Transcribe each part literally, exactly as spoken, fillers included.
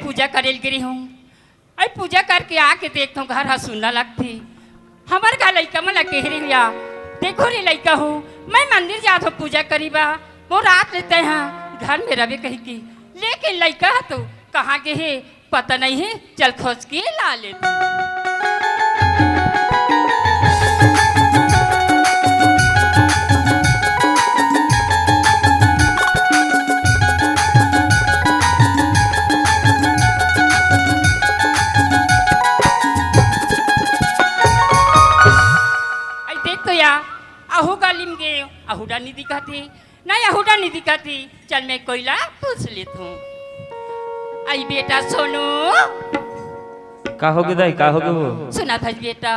पूजा करे ल गे रेहेंव। अई पूजा करके आके देखथंव, घर ह सुन्ना लगथे। हमर घर लइका मन ला केहे रेहेंव या, "देखो रे लइका हो, मैं मंदिर जात हंव पूजा करे बर, वो रात ले तैं ह घर में रबे" कहिके। लेकिन लइका ह तो कहाँ गे हे, पता नइ हे, चल खोज के ला लेथंव। अई देख तो या, अहू गली में गेंव, अहू डहन नइ दिखत हे। नहीं, अहू डहन नइ दिखत हे। चल, मैं कोई ला पूछ लेथंव। अई बेटा सोनू। का होगे दाई, का होगे वो? सुनत हस बेटा,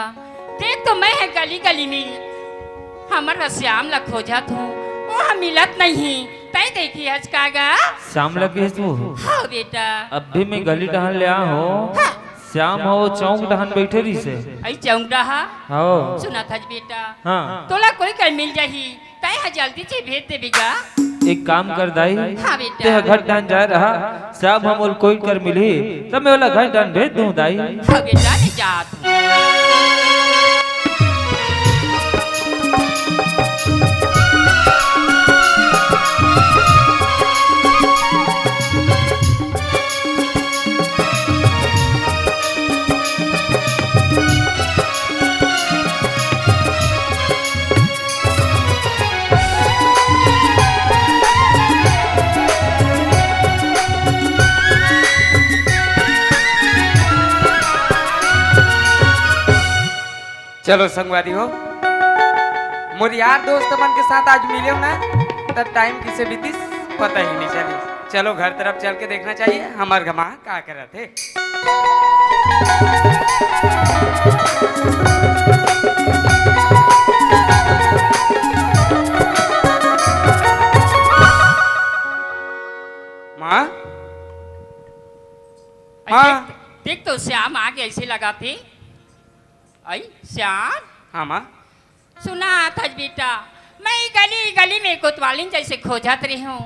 देख तो मैं ह गली गली में हमर ह श्याम ला खोजत हंव, वो ह मिलत नइ हे। तैं देखे हस का गा? श्याम ला केहेस वो? हाँ बेटा। अभी मैं गली डहन ले आए हंव। हाँ। श्याम ह वो चौक डहन बइठे रहिसे। अई चौक डहन? हाँ। सुनत हस बेटा, हाँ। तोला कोई कर मिल जाही, तैं ह जल्दी से भेज देबे गा। एक काम कर दाई, हाँ बेटा। तैं ह घर डहन जाए रहा, श्याम ह मोला कोई कर मिलही, त मैं ओला घर डहन भेज दूं दाई। हाँ बेटा, ले जात हंव। चलो संगवारी हो, मोर यार दोस्त मन के साथ आज मिलेंव ना, त टाइम किसे बीतिस पता ही नइ चलिस। चलो घर तरफ चल के देखना चाहिए हमर घर मा का करत हे। माँ? अरे हाँ। देख, देख तो श्याम आगे अइसे लगथे। अई श्याम। हाँ माँ। सुनत हस बेटा, मैं ई गली, ई गली में कोतवालिन जइसे खोजत रेहेंव।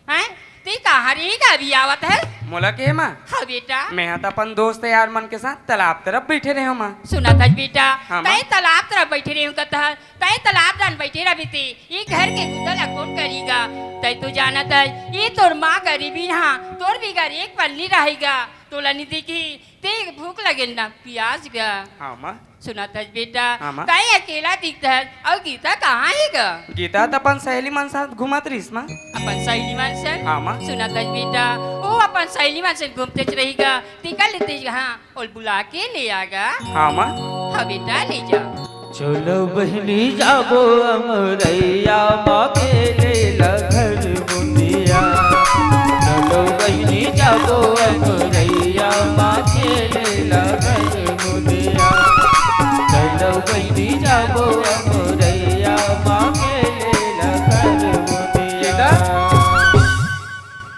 हैं? तैं कहाँ रे गा अभी आवत हस? मोला केहे माँ? हाँ बेटा। मैं ह त अपन दोस्त यार मन के साथ तालाब तरफ बइठे रेहेंव माँ। सुनत हस बेटा, हाँ माँ। तैं तालाब तरफ बइठे रेहेंव कथस, तैं तालाब डहन बइठे रहिबे त ई घर के बुता ला कोन करही गा? तैं तो जानत हस, ई तोर माँ गरीबिन हा, तोर बिगर एक पल्ली नइ रही गा, तोला नइ दिखही, तैं भूख लगे न पियास गा। हाँ माँ। सुनत हस बेटा, हाँ माँ। तैं अकेला दिखत हस, अउ गीता कहाँ हे गा? गीता त अपन सहेली मन साथ घूमत रहिस माँ। अपन सहेली मन संग? हाँ माँ। सुनत हस बेटा, वो अपन सहेली मन संग घूमतेच रही गा, तेकर ले तैं हाँ, ओला बुला के ले आ गा। हाँ माँ। हाँ बेटा, ले जा। चलो बहिनी जाबो अमरैया मा खेले ला घर मुंदिया। चलो बहिनी जाबो अमरैया मा खेले ला घर मुंदिया। चलो बहिनी जाबो अमरैया मा खेले ला घर मुंदिया।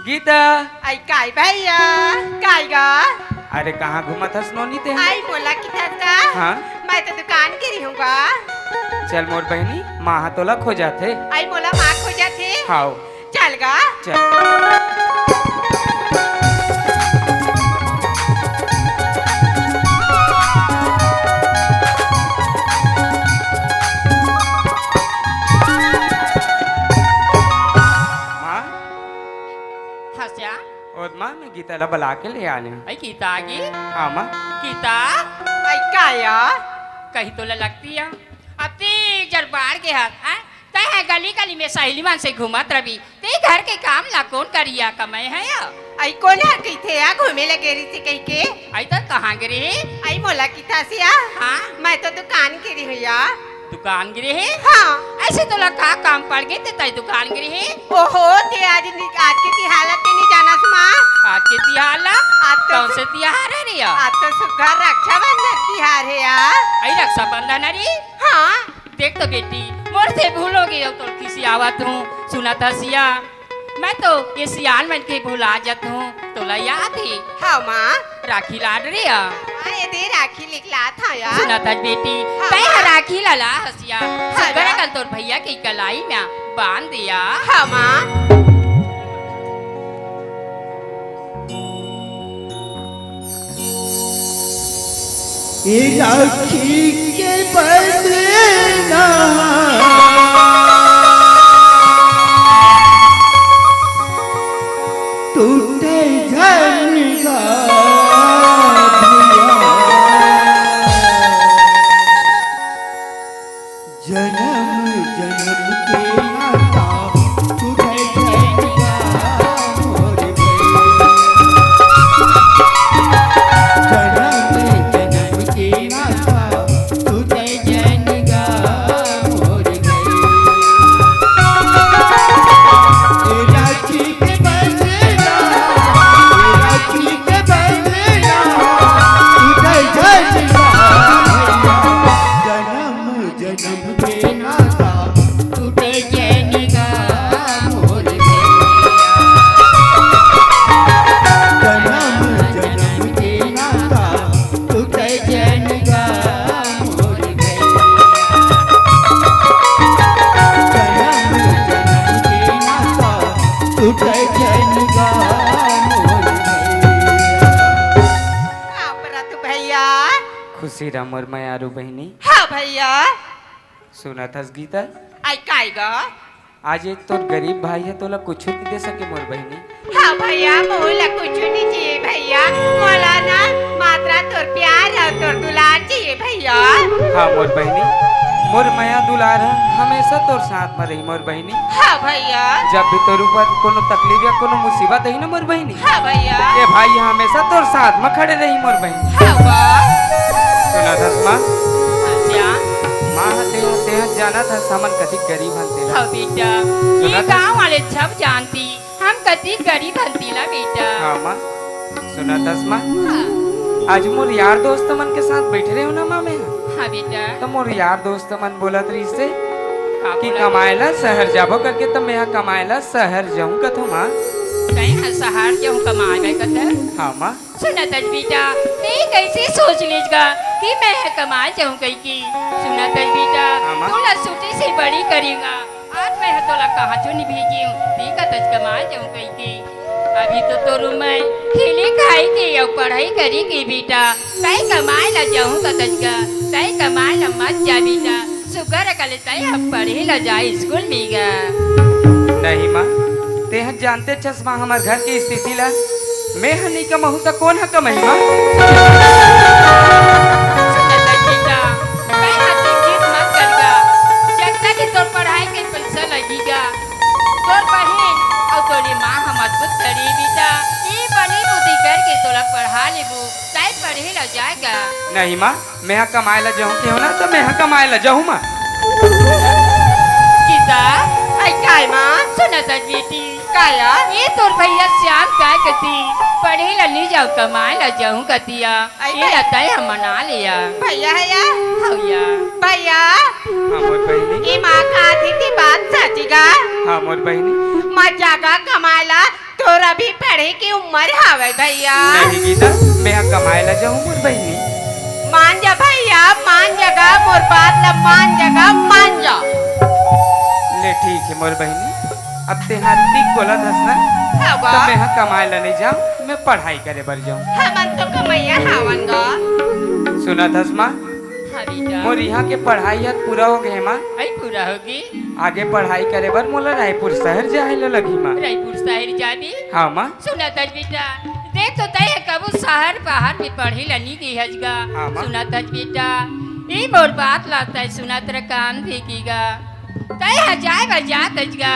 गीता। आई काय भैया, काय गा? अरे कहाँ घूमत हस नोनी ते? आई मोला किथस का? हाँ। मैं तो दुकान गे रेहेंव गा। चल मोर बहिनी, माँ ह तोला खोजत हे। आई मोला माँ खोजत हे? हाव। चल गा। चल। माँ। हंसिया। ओद माँ, मैं गीता ला बला के ले आने हंव। अई गीता आगे? हाँ माँ। गीता। अई का या? कहीं तोला लगथे या? अतेक जर बाढ़ गे हस, हैं? तैं ह गली गली में सहेली मन से घूमत रहिबे, तैं घर के काम ला कोन करही या, कमाए हे या? अई कोन ह कहिथे या घूमे ला गे रहिसे कहिके? अई त कहाँ गे रहे? अई मोला किथस या? हाँ। मैं तो दुकान गे रेहेंव या। दुकान गे रहे? हाँ। अइसे तोला का काम पड़ गे ते तैं दुकान गे रहे? ओहो, ते आज नि-, आज के तिहार ला ते नइ जानस माँ। आज के तिहार ला? आज तो कौन सु-, से तिहार हे रे या? आज तो सुग्घर रक्षाबंधन तिहार हे या। अई रक्षाबंधन अरे? हाँ। देख तो बेटी, मोर से भूल होगे, अउ तोला खिसियावत हंव, सुनत हस या। मैं तो ये सियान मन के भुला जात हंव, तोला याद हे? हाँ माँ। राखी लात रेहेंव। हाँ, ये दे राखी लिकलात हंव या। सुनत हस बेटी, हाँ तैं ह माँ। राखी ला ला हंसिया। हाँ सुघर माँ। अकन तोर भैया के कलाई में बांध दिया। हाँ माँ। ए राखी के बंधना टूटे झन गा भैया। जनम जनम के नाता टूटे झन गा मोर भैया। जनम जनम के नाता टूटे झन गा मोर भैया। ए राखी के बंधना, ए राखी के बंधना, टूटे झन गा भैया। जनम जनम के नाता टूटे झन गा मोर भैया। जनम जनम के नाता टूटे झन गा मोर भैया। जनम जनम के नाता टूटे झन गा मोर भैया। बाप रे तू भैया। खुशी रह मोर मयारू बहिनी। हाँ भैया। सुनत हस गीता? आई काय गा? आज ये तोर गरीब भाई ह तोला कुछु नइ दे सके मोर बहिनी। हाँ भैया, मोला कुछु नइ चाहिए भैया, मोला ना मात्रा तोर प्यार अउ तोर दुलार चाहिए भैया। हाँ मोर बहिनी, मोर मया दुलार ह हमेशा तोर साथ म रही मोर बहिनी। हाँ भैया। जब भी तोर ऊपर कोनो तकलीफ या कोनो मुसीबत आही ना मोर बहिनी, हाँ भैया। ये भाई ह हमेशा तोर साथ म खड़े रही मोर बहिनी। हाँ बा। सुनत हस माँ? हाँ श्याम। माँ ह तेहा, तेहा जानत हस हमन कतिक गरीब हन तेला। हाँ बेटा, ये सुनत हस? गाँव वाले सब जानती हम कतिक गरीब हन तेला बेटा। हाँ माँ। सुनत हस माँ? हाँ। आज मोर यार दोस्त मन के साथ बइठे रहेंव ना माँ मैं ह। हाँ बेटा। त मोर यार दोस्त मन बोलत रहिसे का कि बोलत? कमाए ला शहर जाबो करके, त मैं ह कमाए ला शहर जाहूँ कथों माँ। तैं ह शहर जाहूँ कमाए बर कथस? हाँ माँ। सुनत हस बेटा, तैं कइसे सोच लेस गा कि मैं ह कमाए जाहूँ कहिके? सुनत हस बेटा, हाँ माँ। तोला छोटे से बड़ी करेंव गा। आज मैं ह तोला कहाचो नइ भेजेंव, तैं कथस कमाए जाहूँ कहिके। अभी तो तोर उमर खेले खाए के अउ पढ़ई करे के बेटा, तैं कमाए ला जाहूँ कथस गा, तैं कमाए ला मत जा बेटा, सुग्घर अकन ले तैं ह पढ़े ला जा स्कूल में गा। नहीं माँ, तेहा जानते हस माँ हमर घर के स्थिति ला, मैं ह नइ कमाहूँ त कोन ह कमाही माँ? सुनत हस बेटा, तैं ह चिंतित मत कर गा, जतना के तोर पढ़ाई के पइसा लगही गा, तोर बहिन अउ तोर माँ ह मजबूत करही बेटा, ए बनी बुद्धि करके तोला पढ़ा लेबो, तैं पढ़े ला जा गा। नहीं माँ, मैं ह कमाए ला जाहूँ कहेंव ना, त मैं ह कमाए ला जाहूँ माँ। गीता, आई काय माँ? सुनत हस बेटी, काय? ये तोर भैया श्याम काय कथे, पढ़े ला नइ जाँव, कमाए ला जाहूँ कथे या। आई ये भाई। ला तैं ह मना ले या। भैया है या? हव या। भैया। हाँ मोर बहिनी। ये माँ का आथे ते बात सच गा? हाँ मोर बहिनी। मत जा गा कमाए ला, तोर अभी पढ़े के उमर हवय भैया। नहीं गीता, मैं ह कमाए ला जाहूँ मोर बहिनी। मान जा भैया, मान जा गा, मोर बात ला मान जा गा, मान जा। ले ठीक हे मोर बहिनी, अब तेहा अतिक बोलत हस ना, हवा। त मैं ह कमाए ला नइ जाँव, मैं पढ़ाई करे बर जाहूँ। हमन तो कमइया हवन गा। सुनत हस माँ? हाँ बेटा। मोर इहाँ के पढ़ाई ह पूरा हो गे हे माँ। अई पूरा हो गे? आगे पढ़ाई करे बर मोला रायपुर शहर जाए ला लगही माँ। रायपुर शहर जाबे? हाँ माँ। सुनत हस बेटा, देख तो तैं ह कभू शहर बाहर में पढ़े ला नइ गे हस गा। हाँ माँ। सुनत हस बेटा, ए मोर बात ला तैं सुनत रह कान दे के गा। तैं ह जाए बर जात हस गा,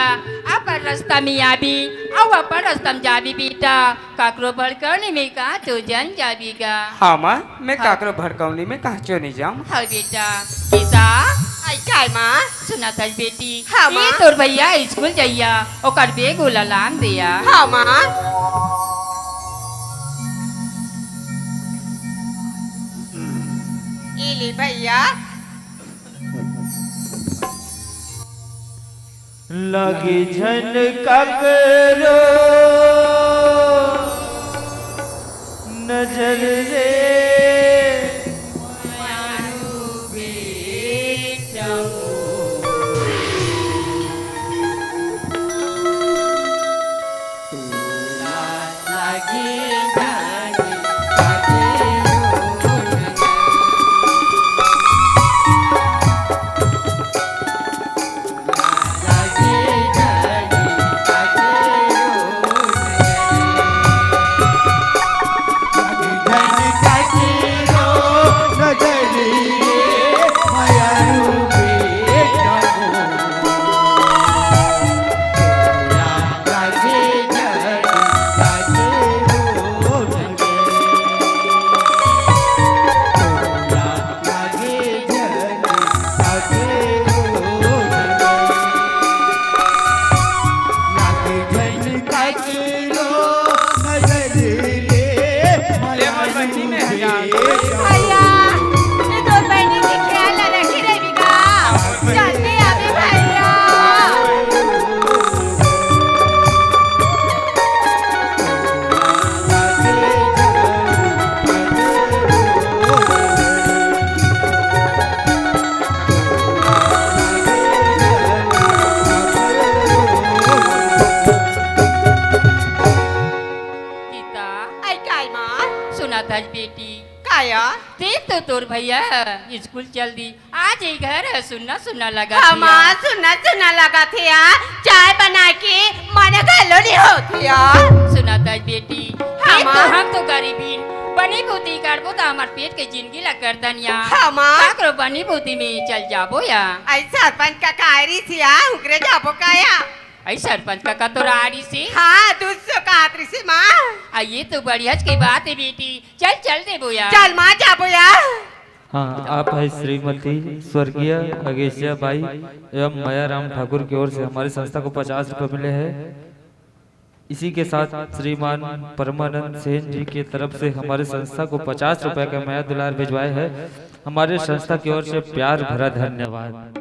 अपन रस्ता में आबे, अउ अपन रस्ता में जाबे बेटा, काकरो भड़कौनी में कहाँ तो झन जाबे गा। हाँ माँ, मैं हाँ। काकरो भड़कौनी में कहाँ चो नइ जाँव। हाँ बेटा, गीता, आई काय माँ? सुनत हस बेटी, हाँ, ये माँ। तोर भैया स्कूल जइया, ओकर बेग उला लान देया। हाँ, माँ। ये ले भैया। लगे झन काकरो नजर रे। सुनत हस बेटी? काया? देख तो तोर भैया स्कूल चल दी, आज ये घर ह सुन्ना सुन्ना लगत हे। हमार सुन्ना सुन्ना लगत हे यार, चाय बना के मन घलो नहीं होत हे यार। सुनत हस बेटी, देख तो हमार हम तो गरीबीन, बनी बूती करबो त हमर पेट के जिंदगी ला कर दनिया। हमार काकरो बनी बूती में चल जाबो या। आई सरपंच का कायरी सिया उगरे जाबो काया? आई सरपंच का कतोरा आरी से? हाँ, दूध सो कातरी से माँ। आ ये तो बढ़िया के बात है बेटी, चल चल देबो या। चल माँ जाबो या। हाँ, आप है श्रीमती स्वर्गीय अगेसिया बाई एवं मया राम ठाकुर की ओर से हमारी संस्था को पचास रुपए मिले हैं। इसी के साथ श्रीमान परमानंद सेन जी की तरफ से हमारी संस्था को पचास रुपए का मया दुलार भिजवाए हैं। हमारी संस्था की ओर से प्यार भरा धन्यवाद।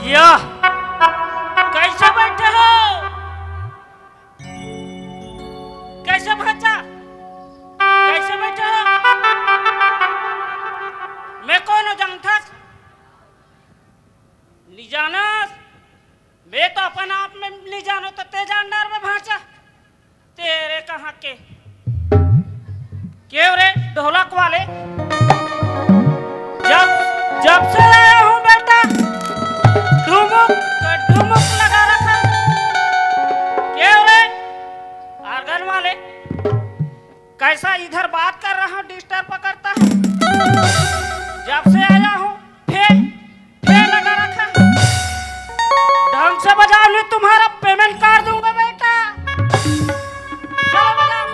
या, कैसे बैठे हो? कैसे भांचा? कैसे बैठे हो? मैं कौन हूँ जानथस? नी जानस? मैं तो अपन आप में नी जानो तो ते जान डार बे भांचा। तेरे कहाँ के? क्यों रे ढोलक वाले? जब, जब से आया हूँ बेटा, ढुमुक, ढुमुक लगा रखा। क्यों रे आर्गन वाले? कैसा इधर बात कर रहा हूँ, डिस्टर्ब करता है। जब से आया हूँ, फे, फे लगा रखा है। ढंग से बजाओ, नहीं तुम्हारा पेमेंट कर दूंगा बेटा। चलो बजाओ।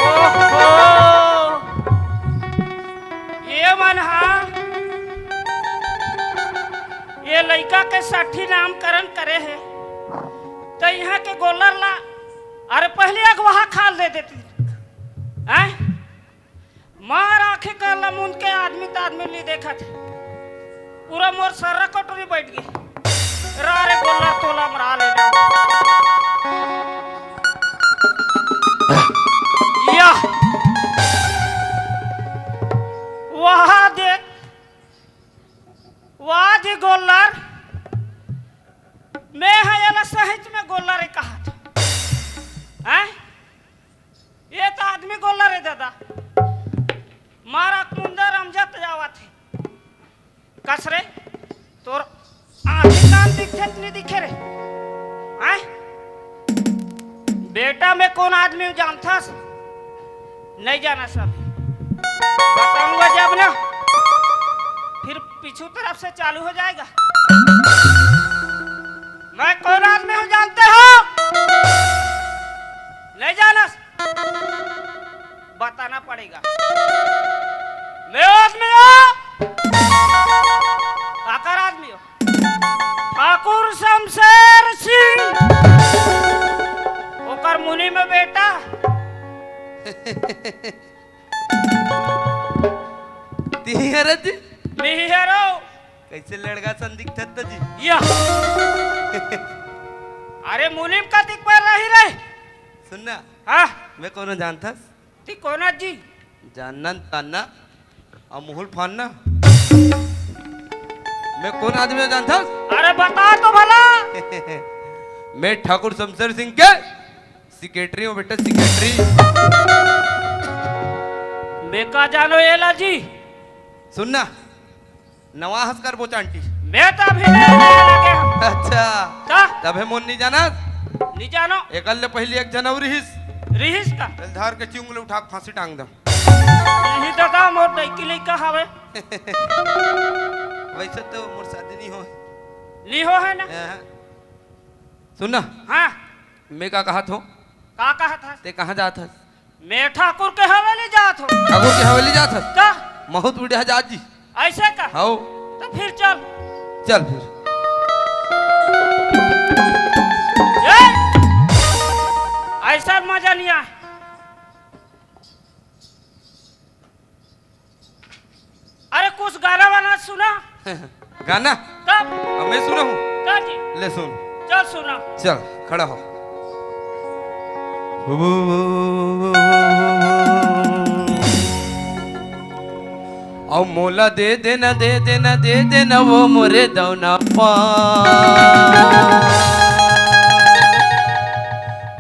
ओहो! ये मन हा, ये लइका के साठी नामकरण करे हे, त इहाँ के गोल्लर ला, अरे, पहले अगवा खाल दे देती। हैं? मार आँखी कर ला मुंद के आदमी त आदमी नी देखत हे। पूरा मोर सर्रा कटोरी बैठ गे। रा रे गोल्लर तोला मरा लेना। या। वाह दे, वाह जी गोल्लर। मैं हा एला सहिच में गोल्लर कहत। हैं? ये तो आदमी गोल्लर हे दादा। मारा कुंदर अमजत जावत हे। कस रे, तोर आँखी कान दिखथे त नी दिखे रे? हैं? बेटा, मैं कौन आदमी हूँ जानथस? नहीं जाना सब। बताऊंगा जब ना, फिर पीछू तरफ से चालू हो जाएगा। मैं कौन आदमी हूँ जानते हो? नहीं जानस? बताना पड़ेगा। मैं आदमी हो। काकर आदमी हो? ठाकुर शमशेर सिंह। ओकर मुनि में बेटा। तिही हरत जी? मिही हरो। कैसे लड़का सन दिखत त जी? या। अरे मुनिम का दिख पर रही रे। सुनना। हाँ। मैं कोनो जानथस? ती कोन जी? जानन ताना अउ मुहुल फानना। मैं कौन आदमी हूँ जानथस? अरे बता तो भला। मैं ठाकुर शमशेर सिंह के सेक्रेटरी हो बेटा, सेक्रेटरी। मैं का जानो एला जी। सुन ना, नवा हस कर बोचा आंटी। मैं तो अभी नया नया लगे हूँ। अच्छा। का? तभे मोन नहीं जाना। नहीं जानो। एकल ले पहले एक जनवरी हिस। रिहिस का? चल धार के चिंगले उठा के फांसी टांग दम। नहीं दादा, मोर लइकी लइका हवे। वैसे तो मोर शादी नहीं हो। नहीं हो है ना? हाँ। सुन ना। हाँ। मैं का कहत हो? का कहत हस? ते कहाँ जात हस? मैं ठाकुर के हवेली जात हो। ठाकुर के हवेली जात हस? का? महूत बुढ़िया जात जी। ऐसे का? हाओ। तो फिर चल। चल फिर। ए! ऐसा मजा नहीं आए। अरे कुछ गाना वाना सुना। गाना? तब? अब मैं सुना हूँ। का जी? ले सुन। चल सुना। चल, खड़ा हो। अब मोला दे देना, दे देना, दे देना वो मोरे दौना पा।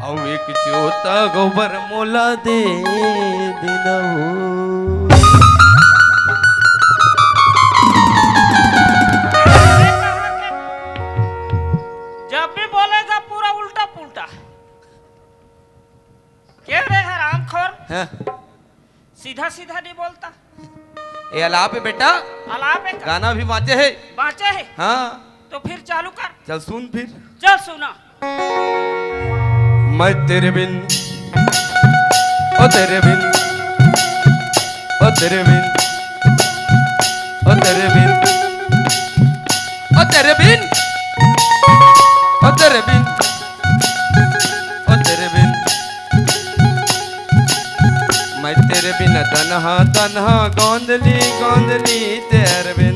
अउ एक चोता गोबर मोला दे देना हो। जब भी बोलेगा पूरा उल्टा पुल्टा। के रे हरामखोर? हाँ। सीधा सीधा नहीं बोलता। ए अलाप है बेटा। अलाप है का? गाना भी बाँचे है। बाँचे है? हाँ। तो फिर चालू कर। चल सुन फिर। चल सुना। मैं तेरे बिन, ओ तेरे बिन, ओ तेरे बिन, ओ तेरे बिन, ओ तेरे बिन, ओ तेरे बिन, ओ तेरे बिन। मैं तेरे बिन तनहा तनहा गोंदली गोंदली तेरे बिन।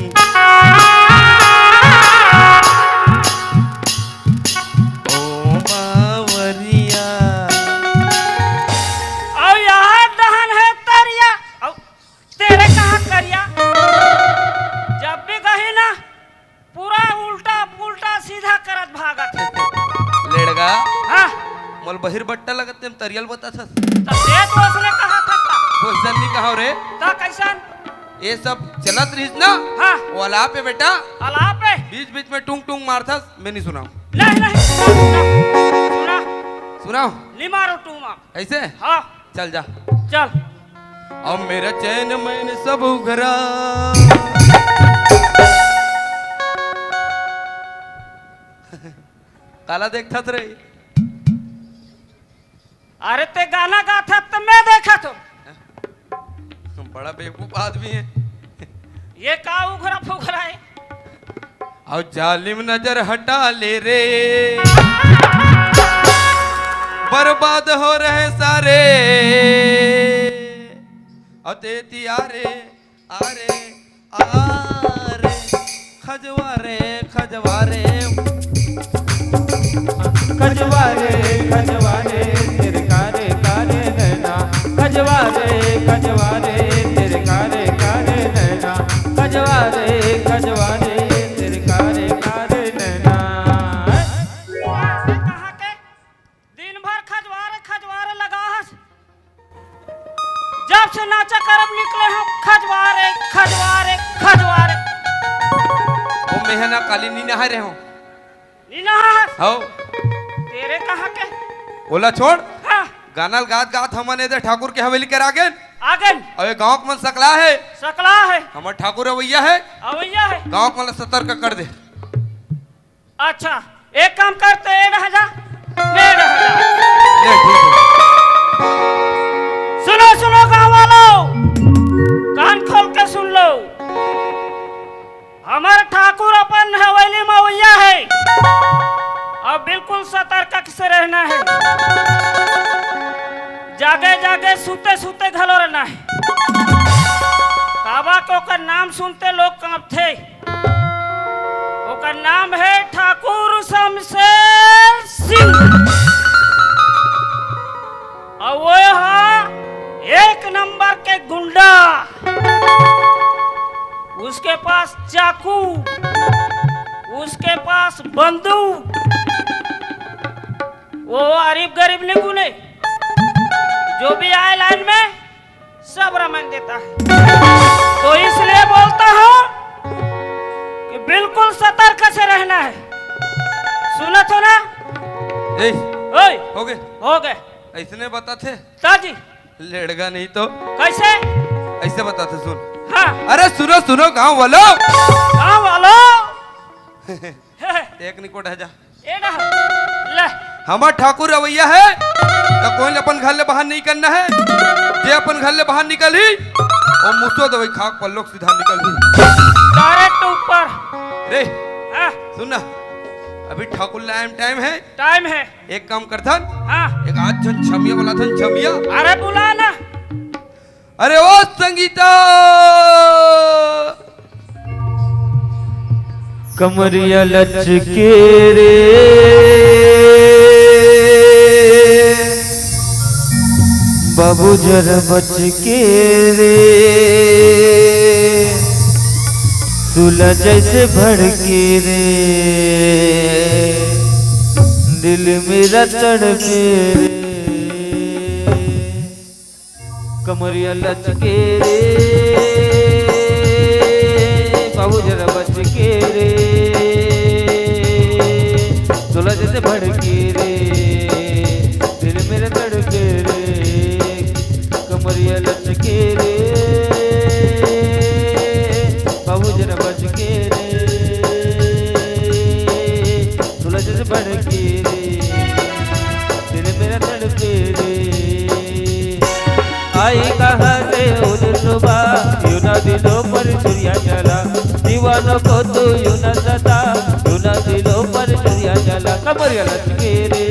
ओ बावरिया। अउ यहाँ दहन है तरिया। अउ तेरे कहाँ करिया? जब भी कही ना पूरा उल्टा पुल्टा सीधा करत भागत है। लेड़गा। हाँ। मोल बहिर बट्टा लगत तेम तरियल बताथस। तो दे तो उसने कहा था का? क्वेश्चन नहीं कहा रे। तो कैसन? ये सब चलत रहिस ना। हाँ। वो अलाप है बेटा। अलाप है। बीच बीच में टूंग टूंग मारथस, मैं नहीं सुनाऊं। नहीं, नहीं, सुना, सुना। सुना। सुनाओ। नहीं मारो टूंग आप। ऐसे? हाँ। चल जा। चल। अब मेरा चैन मैन सब उघरा। काला देखथस रे। अरे ते गाना गाथस त मैं देखत हो। बड़ा बेवकूफ आदमी है। ये का उघरा फुघरा है? अउ जालिम नजर हटा ले रे, बर्बाद हो रहे सारे। अउ ते तियारे, आरे, आरे, खजवारे, खजवारे। खजवारे, खजवारे, तेरे कारे, कारे नैना। खजवारे, खजवारे, तेरे कारे, कारे नैना। खजवारे, खजवारे, तेरे कारे, कारे नैना। कहाँ के दिन भर खजवारे, खजवारे लगा हस। जब से नाचा करब निकले हो, खजवारे, खजवारे, खजवारे। वो मेहना काली नी नहाए रहे हो। नी नहा हस? हो। तेरे कहाँ के? ओला छोड़। हाँ। गाना ल गात गात हमन एदे ठाकुर के हवेली कर आगेन। आगेन। अबे गाँव के मन सकला है। सकला है। हमर ठाकुर अवैया है। अवैया है। गाँव के मन ल सतर्क कर दे। अच्छा, एक काम करते, एड़ हजा, एड़ हजा। ले, ठीक है। सुनो, सुनो गाँव वालों, कान खोल के सुन लो। हमर ठाकुर अपन हवेली में अवैया है, अब बिल्कुल सतर्क से रहना है। जागे जागे, सूते सूते घलो रहना है। काबा के ओकर नाम सुनते लोग कांपथे। ओकर नाम है ठाकुर शमशेर सिंह। अउ वो हा एक नंबर के गुंडा। उसके पास चाकू, उसके पास बंदूक। वो अरीब गरीब नहीं गुने। जो भी आए लाइन में, सब रमन देता है। तो इसलिए बोलता हूँ कि बिल्कुल सतर्क से रहना है। सुनत हो ना? ए, ओए, हो गए। हो गए। ऐसने बताथे? ताजी। लेड़गा नहीं तो। कैसे? ऐसे बताथे, सुन। हाँ। अरे सुनो, सुनो, गांव वालों। गांव वालों। एक निकोट है जा। एड़ा। ले। हमर ठाकुर रवैया है, तो कोई अपन घर ले बाहर नहीं करना है। जे अपन घर ले बाहर निकलही, वो मुसवा दवाई खाक पल्लोक सीधा निकलही। डायरेक्ट ऊपर। रे, हाँ। सुन ना, अभी ठाकुर लाए टाइम है। टाइम है। एक काम करथन, हाँ। एक आध झन छमिया वाला थन, छमिया। अरे बुला ना। अरे ओ संगीता। कमरिया लचके रे, बाबू जरा बच के रे, सुला जैसे भड़के रे, दिल मेरा तड़पे रे। कमरिया लचके रे, बाबू जरा बच के रे, सुला जैसे भड़के रे, दिल मेरा तड़पे रे। कमरिया लचके रे, बाबू जरा बच के रे, सुला जैसे भड़के रे, दिल मेरा तड़पे रे। आई कहाँ से उदित हुआ, यूं ना दिलों पर छुरिया चला। दीवानों को तू यूं ना सता, यूं ना दिलों पर छुरिया चला। कमरिया लचके रे,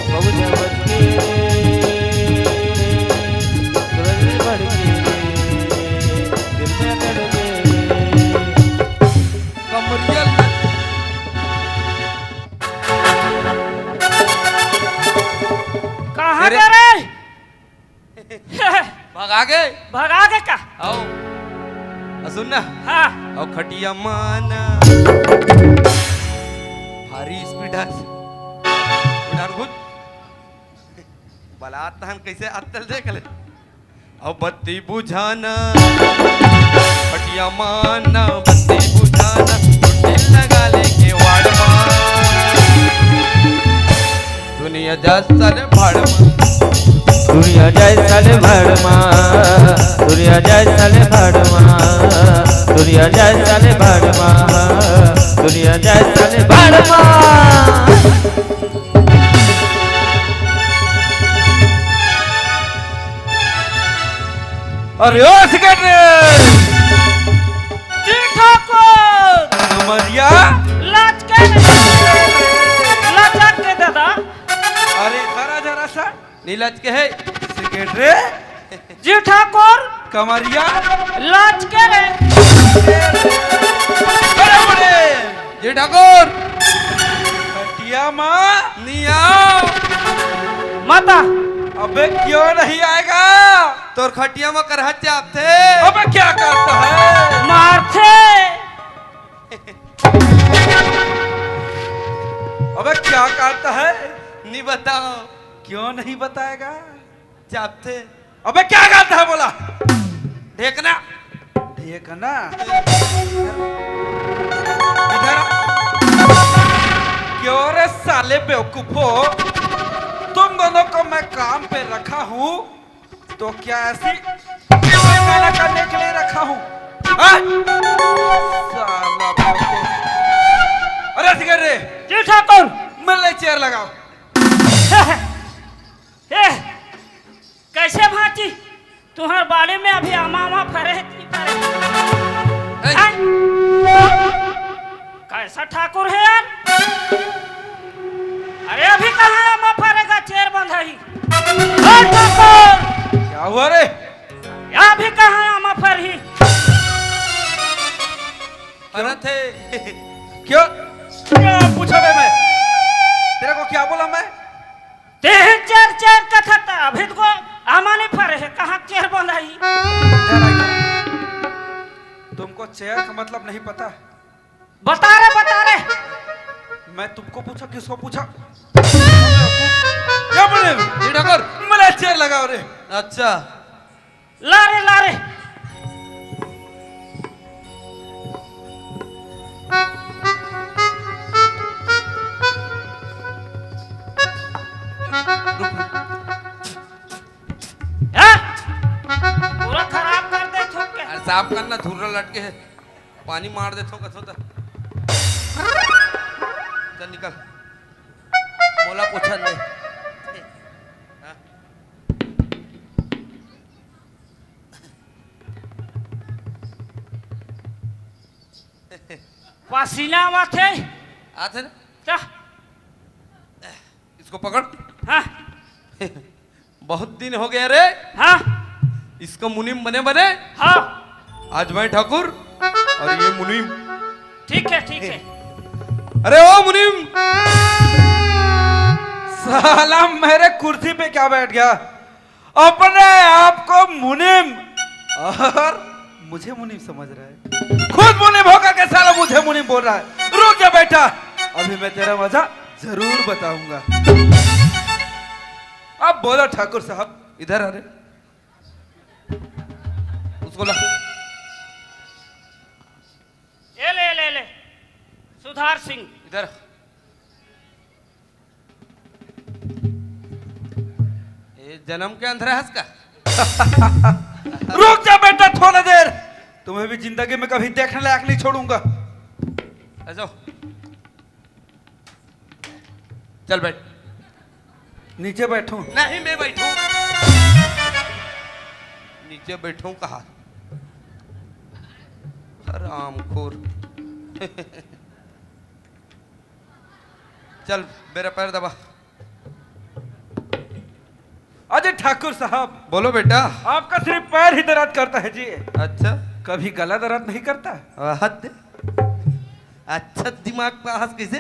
बाबू जरा बच के रे, सुला जैसे भड़के रे, दिल मेरा तड़पे रे। कमरिया लच- कहाँ अरे। गए रे? भगा गे। भगा गे का? आओ। आ, सुन ना। हाँ। आओ खटिया माना। भारी स्पीड है। उड़ान खुद। बलात तहन कैसे अत्तल देख ले। अब बत्ती बुझाना, खटिया माना, बत्ती बुझाना, छुट्टी लगा ले केवाड़ मा। दुनिया जा साले भाड़ मा। दुनिया जाए साले भाड़ मा, दुनिया जाए साले भाड़ मा, दुनिया जाए साले भाड़ मा, दुनिया जाए साले भाड़ मा। अरे ओ सेक्रेटरी! जी ठाकुर! कमरिया? लचके रे। लचक के दादा। अरे इधर आ जरा सा। नी लचके हे। सेक्रेटरी? जी ठाकुर। कमरिया? लचके रे। अरे बड़े। जी ठाकुर। खटिया मा? नी आओ। मता। अबे क्यों नहीं आएगा? तोर खटिया मा करहत चापथे। अबे क्या करता है? मारथे। अबे क्या करता है? नी बताओ। क्यों नहीं बताएगा? चापथे। अबे क्या करता है बोला? ढेकना। ढेकना? इधर आ। क्यों रे साले बेवकूफो, तुम दोनों को मैं काम पे रखा हूँ तो क्या ऐसी ढेकना करने के लिए रखा हूँ? हाँ? साला बेवकूफ। अरे सिंगर रे, जी ठाकुर। मिल ले चेयर लगाओ। ए, कैसे भांची? तुहर बाड़ी में अभी आमा, आमा फरे हे कि फरे? ए। हैं? कैसा ठाकुर है यार? अरे अभी कहाँ आमा फरेगा, चेर बंधा ही। ए ठाकुर! क्या हुआ रे? अभी कहाँ आमा फरही? फरत हे। क्यों? क्या पूछा बे मैं? तेरे को क्या बोला मैं? तेहे चेर चेर कथत, अभी तो आमा नहीं फरे हे, कहाँ चेर बंधाही? तुमको चेयर का मतलब नहीं पता? बता रे, बता रे। मैं तुमको पूछा, किसको पूछा? क्या बोले? जी ठाकुर। मला चेर लगाव रे। अच्छा। ला रे, ला रे। हैं? पूरा खराब कर दे छोड़ के। अरे साफ करना, धुर्रा लटके हे। पानी मार देथों कथों त। चल निकल। मोला पोछन दे। हाँ। पसीना आवत हे। आथे ना? क्या? इसको पकड़। हाँ। बहुत दिन हो गया रे। हाँ। इसको मुनीम बने बने। हाँ। आज मैं ठाकुर और ये मुनीम। ठीक है, ठीक है। अरे ओ मुनीम, साला मेरे कुर्सी पे क्या बैठ गया? अपने आप को मुनीम और मुझे मुनीम समझ रहा है। खुद मुनीम होकर के साला मुझे मुनीम बोल रहा है। रुक जा बेटा, अभी मैं तेरा मजा जरूर बताऊंगा। अब बोलो ठाकुर साहब। इधर आ रे, उसको ला। ये ले, ले, ले। सुधार सिंह। इधर। ये जन्म के अंधरा हस का? रुक जा बेटा, थोड़ा देर। तुम्हें भी जिंदगी में कभी देखने लायक नहीं छोड़ूंगा। आ जाओ। चल बैठ। नीचे बैठूं? नहीं, मैं बैठूं। नीचे बैठूं कहा? हरामखोर। चल, मेरा पैर दबा। अजय ठाकुर साहब। बोलो बेटा। आपका सिर्फ पैर ही दर्द करता है जी। अच्छा। कभी गला दर्द नहीं करता? हद। अच्छा दिमाग पास कैसे?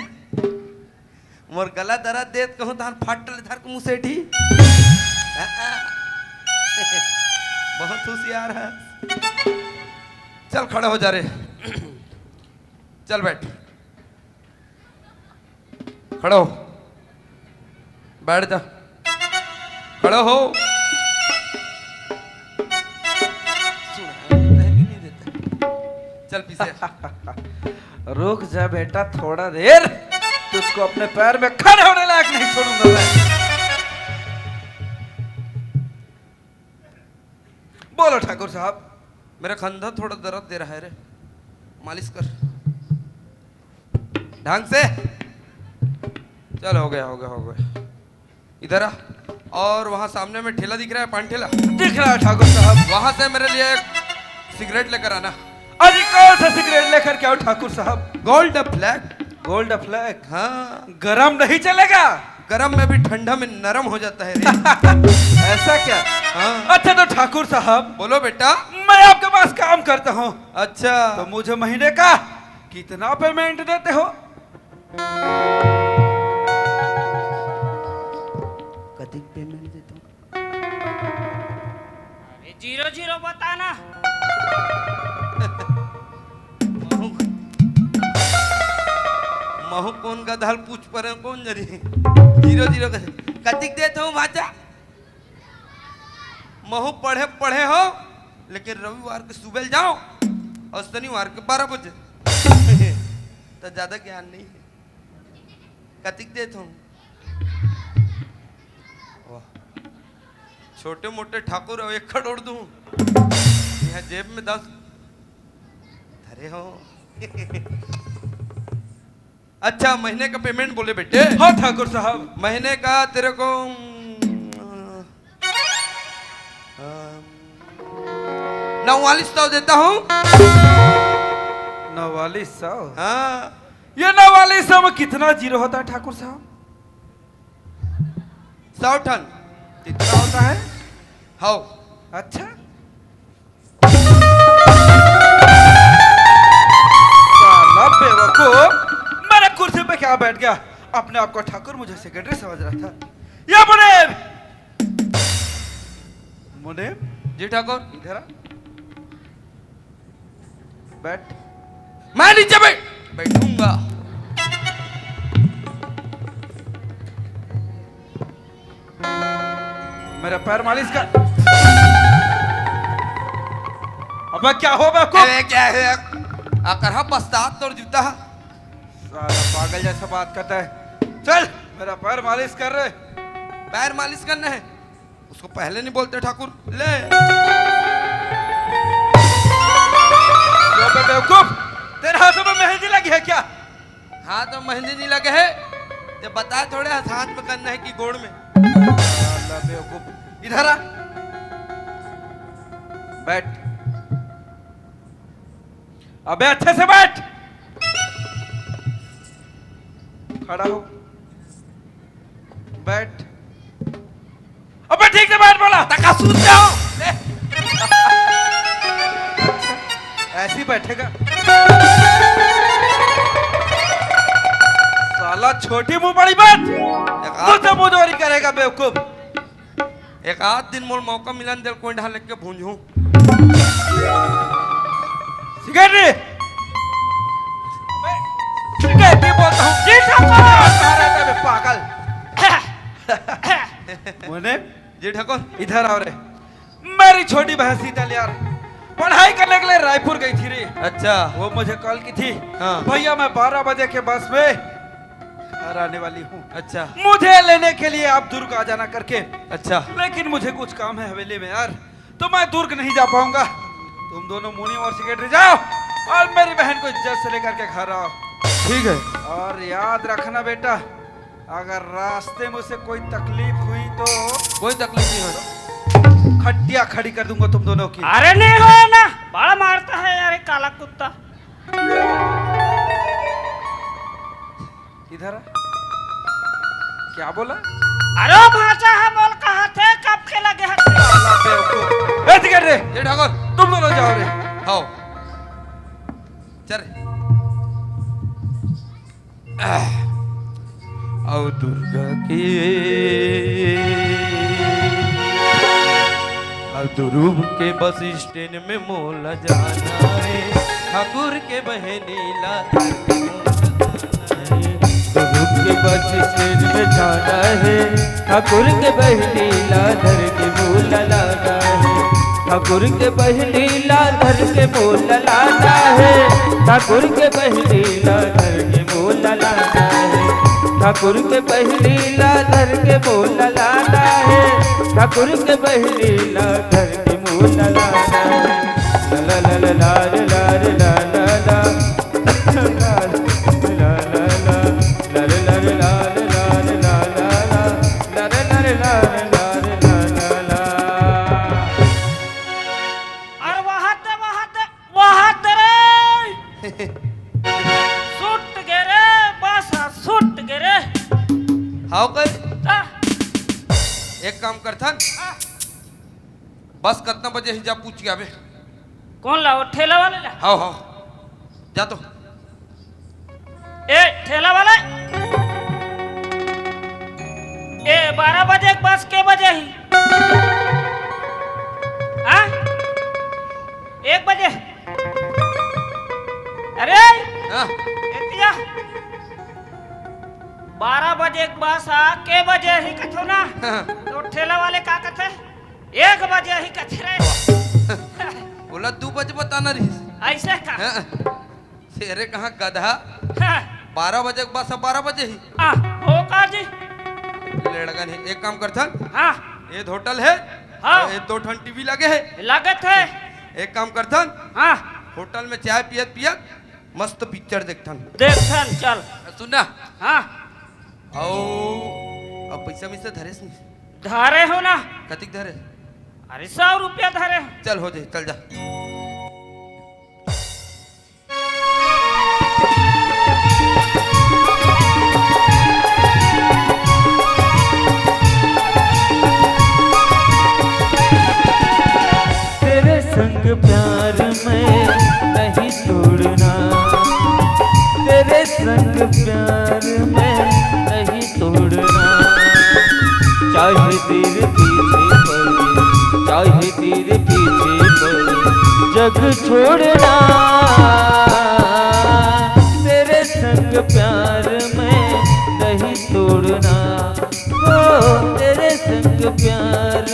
मोर गला दर्द देत कहूं तहन फाटल धर के मुसेठी। बहुत होशियार है। चल खड़ा हो जा रे। चल बैठ। खड़ा हो, बैठ जा, खड़ा हो। सुना देता है कि नहीं देता? चल पीछे। रुक जा बेटा, थोड़ा देर, तुझको अपने पैर में खड़े होने लायक नहीं छोड़ूंगा मैं। बोलो ठाकुर साहब। मेरा कंधा थोड़ा दर्द दे रहा है रे, मालिश कर। ढंग से। चल, हो गया, हो गया, हो गया। इधर आ। और वहां सामने में ठेला दिख रहा है, पान ठेला। दिख रहा है ठाकुर साहब। वहां से मेरे लिए एक सिगरेट लेकर आना। अरे कौन सा सिगरेट लेकर के आऊं ठाकुर साहब? Gold flag. Gold flag? हाँ। गरम नहीं चलेगा? गरम में भी ठंडा में नरम हो जाता है रे। ऐसा क्या? हाँ। अच्छा तो ठाकुर साहब, बोलो बेटा। मैं आपके पास काम करता हूँ। अच्छा। तो मुझे महीने का कितना पेमेंट देते हो? कतिक पेमेंट देते हो? अरे जीरो जीरो बताना। महू, महू कौन गधाल पूछ परे कौन जरी। जीरो जीरो कतिक देत हो भाचा? महू पढ़े पढ़े हो, लेकिन रविवार के सुबह जाओ और शनिवार के बारह बजे। तो ज्यादा ज्ञान नहीं है। कतिक देत हो? वाह। छोटे मोटे ठाकुर हो, एक करोड़ दूं। यहाँ जेब में दस धरे हो। अच्छा, महीने का पेमेंट बोले बेटे। हाँ ठाकुर साहब। महीने का तेरे को, अम, अम, नवालीस सौ देता हूँ। नवालीस सौ? हाँ। ये नवालीस सौ में कितना जीरो होता है ठाकुर साहब? सौ टन। कितना होता है? हाउ। अच्छा। साला बेवकूफ, मेरे कुर्सी पे क्या बैठ गया? अपने आप को ठाकुर, मुझे सेक्रेटरी समझ रहा था। या मुनीम! मुनीम? जी ठाकुर। इधर आ। बैठ। मैं नीचे बैठ, बैठूंगा। मेरा पैर मालिश कर। अबे क्या हो बेवकूफ? अरे क्या है? आकर हा बस्तात तोर जूता हा। साला पागल जैसा बात करता है। चल, मेरा पैर मालिश कर रे। पैर मालिश करना है? उसको पहले नहीं बोलते ठाकुर। ले। अबे बेवकूफ, तेरे हाथों में मेहंदी लगी है क्या? हाथ में मेहंदी नहीं लगे है, जब बताए थोड़े हाथ में करना है कि गोड़ में। साला बेवकूफ, इधर आ, बैठ। अबे अच्छे से बैठ, खड़ा हो, बैठ। अबे ठीक से बैठ, बोला। तका सूत जाओ। ले। ऐसे ही बैठेगा। साला छोटी मुंह बड़ी बात। एक आध मुझसे मुंह जोरी करेगा बेवकूफ। एक आध दिन मोल मौका मिलन दे ल कोई ढाल लेके भूंजूं। सिगरेट रे। सिगरेट रे बोलता हूँ। जी ठाकुर। पागल। मोने जी ठाकुर। इधर आओ रे। मेरी छोटी बहन शीतल यार पढ़ाई करने के लिए रायपुर गई थी रे। अच्छा। वो मुझे कॉल की थी। हाँ। भैया, मैं बारह बजे के बस में घर आने वाली हूँ। अच्छा। मुझे लेने के लिए आप दुर्ग आ जाना करके। अच्छा। लेकिन मुझे कुछ काम है हवेली में यार, तो मैं दुर्ग नहीं जा पाऊंगा। तुम दोनों मुनीम और सेक्रेटरी जाओ और मेरी बहन को इज्जत से लेकर के घर आओ। ठीक है। और याद रखना बेटा, अगर रास्ते में उसे कोई तकलीफ हुई तो कोई तकलीफ नहीं होगा। खटिया खड़ी कर दूंगा तुम दोनों की। अरे नहीं हो ना, बड़ा मारता है यार ये काला कुत्ता। इधर आ। क्या बोला? अरे भांचा है, बोल कहा थे, कब के लगे हटे? साला बेवकूफ। ए, टिकट रे। ये ठाकुर। तुम दोनों जाओ रे। हाओ। चल रे। अउ दुर्गा के, अउ दुर्ग के बस स्टैंड में मोला जाना हे, ठाकुर के बहिनी ला धर के मोला लाना हे। दुर्ग के बस स्टैंड में जाना हे, ठाकुर के बहिनी ला धर के मोला लाना हे। ठाकुर के बहिनी ला धर के मोला लाना हे। ठाकुर के बहिनी ला धर के मोला लाना हे। ठाकुर के बहिनी ला धर के मोला लाना हे। ठाकुर के बहिनी ला धर के मोला लाना हे। ला ला ला ला ला ला ला ला ला। अरे वहां दे, वहां दे, वहां दे रे। सुट गे रे, बस सुट गे रे। हाव कई? ता। एक काम करथन। हाँ। बस कतना बजे ही जा पूछ के आबे। कौन ला, वो ठेला वाले ला? हाव, हाव। जा तो। ए, ठेला वाला। ए, बारह बजे के बस के बजे ही? हाँ? एक बजे? अरे! हाँ। एतिया। बारह बजे के बस आ, के बजे ही कथो ना? हाँ। तो ठेला वाले का कथे? एक बजे ही कथे रे। ओला दू बजे बताना रहिस। ऐसे का? हाँ। तेरे कहाँ गधा? हाँ। बारह बजे के बस, बारह बजे ही। आ, हो का जी? लेड़गन ही। एक काम करथन। हाँ। ये होटल है। हाँ। ये दो ठन टीवी लगे है। लागत है। एक काम करथन। हाँ। होटल में चाय पियत पियत मस्त पिक्चर देखथन। देखथन, चल। सुन ना। हाँ। आओ, अब पैसा मिसा धरेस नहीं? धरे हो ना। कतिक धरे? अरे, सौ रुपया धरे हो। चल, हो जाए, चल जा। तेरे संग प्यार मैं नहीं तोड़ना, तेरे संग प्यार मैं नहीं तोड़ना। चाहे तेरे पीछे पड़े, चाहे तेरे पीछे पड़े जग छोड़ना। तेरे संग प्यार मैं नहीं तोड़ना, ओ तेरे संग प्यार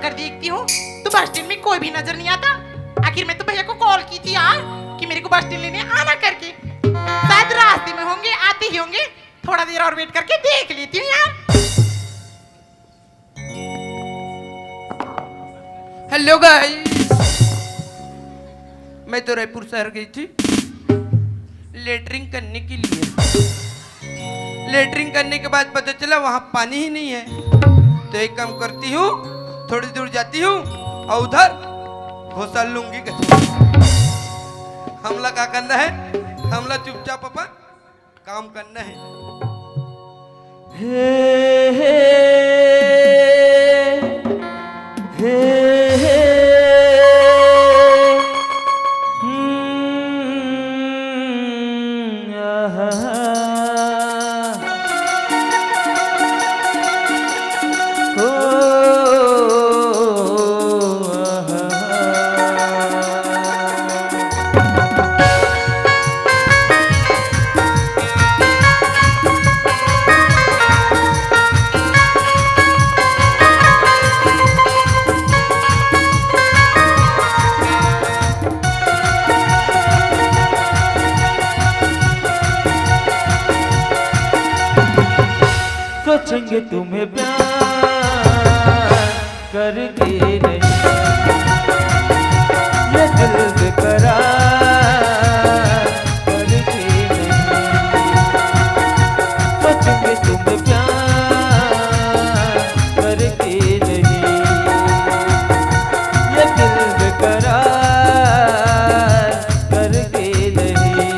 कर देखती हूँ तो बस स्टैंड में कोई भी नजर नहीं आता। आखिर मैं तो भैया को कॉल की थी यार कि मेरे को बस स्टैंड लेने आना करके। शायद रास्ते में होंगे, आते ही होंगे। थोड़ा देर और वेट करके देख लेती हूँ यार। हेलो गाइस, मैं तो रायपुर शहर गई थी लेटरिन करने के लिए। लेटरिन करने के बाद पता चला वहां पानी ही नहीं है। तो एक काम करती हूँ, थोड़ी दूर जाती हूँ और उधर घोसा लूंगी गजर। हमला का करना है, हमला चुपचाप अपन काम करना है। हे, हे, हे, हे, हम्म, आहा, ओ, आहा। सोचेंगे तुम्हें प्यार करके नहीं, ये दिल बेकरार करके नहीं। सोचेंगे तुम्हें प्यार करके नहीं, ये दिल बेकरार करके नहीं।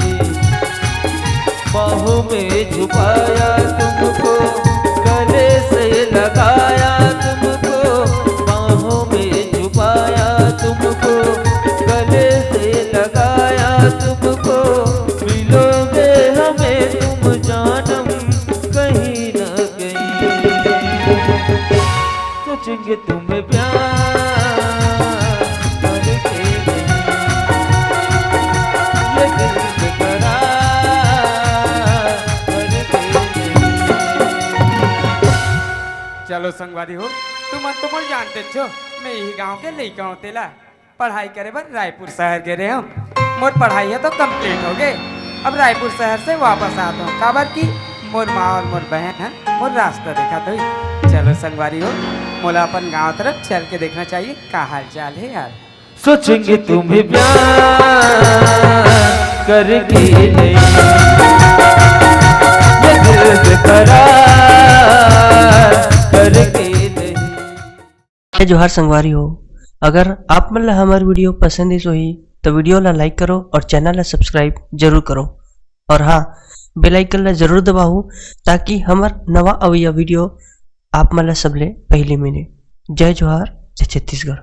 बाहों में छुपाया तुमको, गले से लगाया तुमको, बाहों में छुपाया तुमको, गले से लगाया तुमको। मिलोगे हमें तुम जानम कहीं ना कहीं। सोचेंगे तुम्हें प्यार करके नहीं, ये दिल बेकरार करके नहीं। चलो संगवारी हो, तुमन तो मोला जानतेच हो, मैं इही गांव के लइका हों तेला। पढ़ाई करे बर रायपुर शहर गे रहे हों। मोर पढ़ाई ह तो complete हो गे। अब रायपुर शहर से वापस आत हों, काबर कि मोर माँ और मोर बहन ह मोर रास्ता देखात होही। चलो संगवारी हो, मोला अपन गांव तरफ चल के देखना चाहिए, का हाल चाल हे यार। सोचेंगे तुम्हें प्यार करके नहीं, ये दिल बेकरार करके नहीं। जय जोहार संगवारी हो, अगर आप मन ला हमर video पसंद आइस होही तो video ला like करो और channel ला subscribe जरूर करो। और हाँ, bell icon ला जरूर दबाओ, ताकि हमर नवा अवइया video आप मन ला सबले पहली मिले। जय जोहार, जय छत्तीसगढ़।